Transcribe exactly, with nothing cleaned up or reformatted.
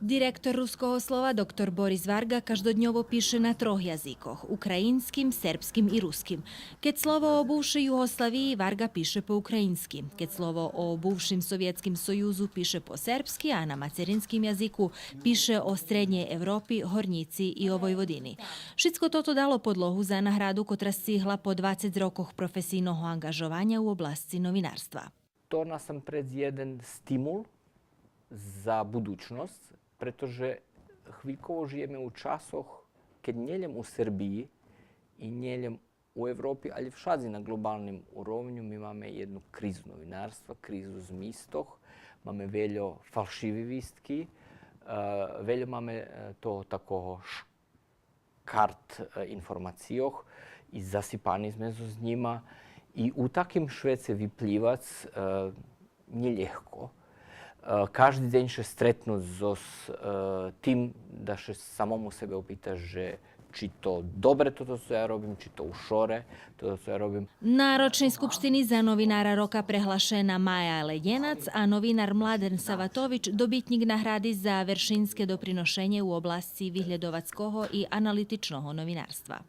Директор Руского слова доктор Борис Варґа каждодньово пише на трох язикох: українским, сербским и руским. Кед слово о бувшей Югославиї, Варґа пише по українски. Кед слово о бувшим Совєтским союзу, пише по сербски, а на мацеринским язику пише о Среднєй Европи, Горнїци и о Войводини. Шицко тото дало подлогу за награду котра сцигла по двацец рокох професийного анґажованя у обласци новинарства. То насампредз єден стимул за будучносц, прето же хвильково жиєме у часох кед нє лєм у Сербиї и нє лєм у Европи, але вшадзи на глобалним уровню ми маме єдну кризу новинарства, кризу змистох, маме вельо фалшиви вистки, е, вельо маме, е, того такого ш-, карт, е, информацийох и засипани зме зоз нїма. И у таким швеце виплївац, е, нє лєгко. Е, кажди дзень ше стретнуц зоз, е, тим да ше самому себе опиташ же чи то добре тото цо я робим, чи то у шоре тото цо я робим. На рочней скупштини за новинара рока преглашена Мая Ледєнац, а новинар Младен Саватович добитнїк награди за вершинске доприношенє у обласци виглєдовацкого и аналитичного новинарства.